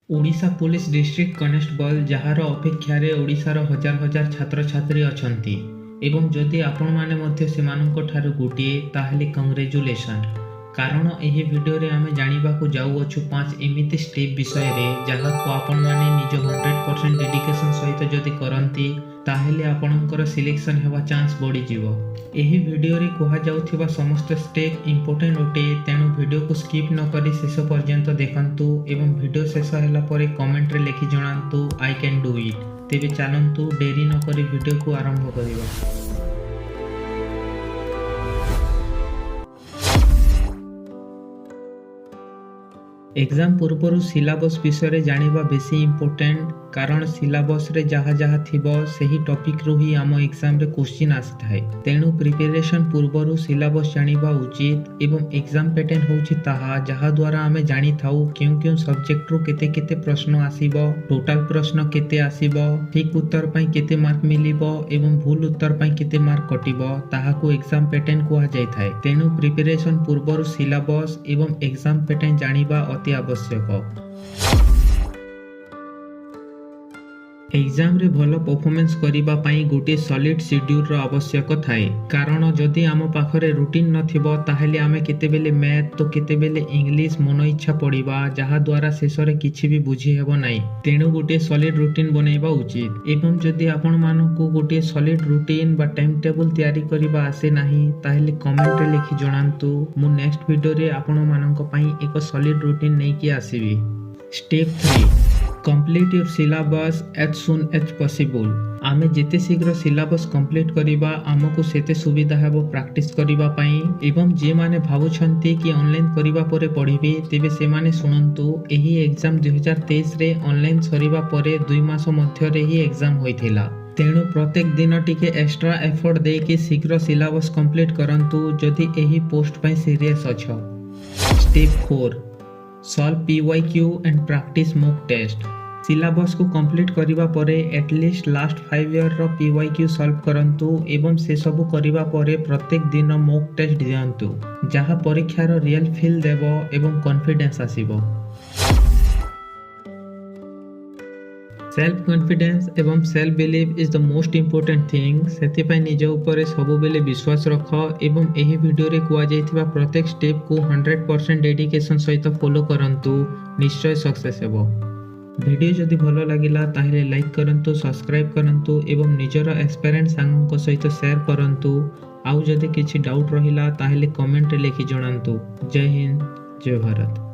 Odisha police district constable, ଯାହାର ଅପେକ୍ଷାରେ ଓଡ଼ିଶାର ହଜାର ହଜାର ଛାତ୍ରଛାତ୍ରୀ ଅଛନ୍ତି ଏବଂ ଯଦି ଆପଣମାନେ ମଧ୍ୟ ସେମାନଙ୍କଠାରୁ ଗୋଟିଏ, ତାହେଲେ କଂଗ୍ରେଚୁଲେସନ୍। କାରଣ ଏହି ଭିଡ଼ିଓରେ ଆମେ ଜାଣିବାକୁ ଯାଉଅଛୁ 5 ଏମିତି ଷ୍ଟେପ୍ ବିଷୟରେ, ଯାହାକୁ ଆପଣମାନେ ନିଜ 100% ଡେଡିକେସନ୍ ସହିତ ଯଦି କରନ୍ତି, ତାହେଲେ ଆପଣଙ୍କର ସିଲେକ୍ସନ୍ ହେବା ଚାନ୍ସ ବଢ଼ିଯିବ। ଏହି ଭିଡ଼ିଓରେ କୁହାଯାଉଥିବା ସମସ୍ତ ଷ୍ଟେପ୍ ଇମ୍ପୋର୍ଟାଣ୍ଟ ଅଟେ, ତେଣୁ ଭିଡ଼ିଓକୁ ସ୍କିପ୍ ନ କରି ଶେଷ ପର୍ଯ୍ୟନ୍ତ ଦେଖନ୍ତୁ ଏବଂ ଭିଡ଼ିଓ ଶେଷ ହେଲା ପରେ କମେଣ୍ଟରେ ଲେଖି ଜଣାନ୍ତୁ, "I can do it." ତେବେ ଚାଲନ୍ତୁ, ଡେରି ନ କରି ଭିଡ଼ିଓକୁ ଆରମ୍ଭ କରିବା। ଏକ୍ଜାମ୍ ପୂର୍ବରୁ ସିଲାବସ୍ ବିଷୟରେ ଜାଣିବା ବେଶୀ ଇମ୍ପୋର୍ଟାଣ୍ଟ, କାରଣ ସିଲାବସ୍ରେ ଯାହା ଯାହା ଥିବ, ସେହି ଟପିକ୍ରୁ ହିଁ ଆମ ଏକ୍ଜାମ୍ରେ କୋଶ୍ଚିନ୍ ଆସିଥାଏ। ତେଣୁ ପ୍ରିପାରେସନ୍ ପୂର୍ବରୁ ସିଲାବସ୍ ଜାଣିବା ଉଚିତ। ଏବଂ ଏକ୍ଜାମ୍ ପ୍ୟାଟର୍ନ ହେଉଛି ତାହା, ଯାହାଦ୍ୱାରା ଆମେ ଜାଣିଥାଉ କେଉଁ କେଉଁ ସବଜେକ୍ଟରୁ କେତେ କେତେ ପ୍ରଶ୍ନ ଆସିବ, ଟୋଟାଲ ପ୍ରଶ୍ନ କେତେ ଆସିବ, ଠିକ୍ ଉତ୍ତର ପାଇଁ କେତେ ମାର୍କ ମିଳିବ ଏବଂ ଭୁଲ ଉତ୍ତର ପାଇଁ କେତେ ମାର୍କ କଟିବ, ତାହାକୁ ଏକ୍ଜାମ୍ ପ୍ୟାଟର୍ନ କୁହାଯାଇଥାଏ। ତେଣୁ ପ୍ରିପାରେସନ୍ ପୂର୍ବରୁ ସିଲାବସ୍ ଏବଂ ଏକ୍ଜାମ୍ ପ୍ୟାଟର୍ନ ଜାଣିବା ଅତି ଆବଶ୍ୟକ। ଏକ୍ଜାମରେ ଭଲ ପରଫର୍ମାନ୍ସ କରିବା ପାଇଁ ଗୋଟିଏ ସଲିଡ୍ ସିଡ୍ୟୁଲର ଆବଶ୍ୟକ ଥାଏ, କାରଣ ଯଦି ଆମ ପାଖରେ ରୁଟିନ୍ ନଥିବ, ତାହେଲେ ଆମେ କେତେବେଳେ ମ୍ୟାଥ୍ ତ କେତେବେଳେ ଇଂଲିଶ ମନ ଇଚ୍ଛା ପଢ଼ିବା, ଯାହାଦ୍ୱାରା ଶେଷରେ କିଛି ବି ବୁଝି ହେବ ନାହିଁ। ତେଣୁ ଗୋଟିଏ ସଲିଡ୍ ରୁଟିନ୍ ବନେଇବା ଉଚିତ। ଏବଂ ଯଦି ଆପଣମାନଙ୍କୁ ଗୋଟିଏ ସଲିଡ୍ ରୁଟିନ୍ ବା ଟାଇମ୍ ଟେବୁଲ୍ ତିଆରି କରିବା ଆସେ ନାହିଁ, ତାହେଲେ କମେଣ୍ଟରେ ଲେଖି ଜଣାନ୍ତୁ। ମୁଁ ନେକ୍ସଟ ଭିଡ଼ିଓରେ ଆପଣମାନଙ୍କ ପାଇଁ ଏକ ସଲିଡ୍ ରୁଟିନ୍ ନେଇକି ଆସିବି। Step 3: Complete your syllabus as soon as possible. ଆମେ ଯେତେ ଶୀଘ୍ର ସିଲାବସ୍ କମ୍ପ୍ଲିଟ୍ କରିବା, ଆମକୁ ସେତେ ସୁବିଧା ହେବ ପ୍ରାକ୍ଟିସ୍ କରିବା ପାଇଁ। ଏବଂ ଯେଉଁମାନେ ଭାବୁଛନ୍ତି କି ଅନଲାଇନ୍ କରିବା ପରେ ପଢ଼ିବି, ତେବେ ସେମାନେ ଶୁଣନ୍ତୁ, ଏହି ଏକ୍ଜାମ୍ 2023ରେ ଅନଲାଇନ୍ ସରିବା ପରେ 2 ମାସ ମଧ୍ୟରେ ହିଁ ଏକ୍ଜାମ୍ ହୋଇଥିଲା। ତେଣୁ ପ୍ରତ୍ୟେକ ଦିନ ଟିକେ ଏକ୍ସଟ୍ରା ଏଫର୍ଟ ଦେଇକି ଶୀଘ୍ର ସିଲାବସ୍ କମ୍ପ୍ଲିଟ୍ କରନ୍ତୁ, ଯଦି ଏହି ପୋଷ୍ଟ ପାଇଁ ସିରିୟସ୍ ଅଛ। Step 4: Solve PYQ and practice mock test. ସିଲାବସ୍କୁ complete କରିବା ପରେ ଆଟଲିଷ୍ଟ ଲାଷ୍ଟ 5 ଇୟର୍ର PYQ solve କରନ୍ତୁ ଏବଂ ସେସବୁ କରିବା ପରେ ପ୍ରତ୍ୟେକ ଦିନ ମକ୍ ଟେଷ୍ଟ ଦିଅନ୍ତୁ, ଯାହା ପରୀକ୍ଷାର ରିଅଲ୍ ଫିଲ୍ ଦେବ ଏବଂ କନଫିଡେନ୍ସ ଆସିବ। ସେଲ୍ଫ କନଫିଡେନ୍ସ ଏବଂ self belief is the most important thing. ସେଥିପାଇଁ ନିଜ ଉପରେ ସବୁବେଳେ ବିଶ୍ୱାସ ରଖ ଏବଂ ଏହି ଭିଡ଼ିଓରେ କୁହାଯାଇଥିବା ପ୍ରତ୍ୟେକ ଷ୍ଟେପ୍କୁ 100% ଡେଡିକେସନ୍ ସହିତ ଫଲୋ କରନ୍ତୁ, ନିଶ୍ଚୟ ସକ୍ସେସ୍ ହେବ। ଭିଡ଼ିଓ ଯଦି ଭଲ ଲାଗିଲା, ତାହେଲେ ଲାଇକ୍ କରନ୍ତୁ, ସବସ୍କ୍ରାଇବ୍ କରନ୍ତୁ ଏବଂ ନିଜର ଆସ୍ପିରାଣ୍ଟ ସାଙ୍ଗଙ୍କ ସହିତ ସେୟାର କରନ୍ତୁ। ଆଉ ଯଦି କିଛି ଡାଉଟ୍ ରହିଲା, ତାହେଲେ କମେଣ୍ଟରେ ଲେଖି ଜଣାନ୍ତୁ। ଜୟ ହିନ୍ଦ, ଜୟ ଭାରତ।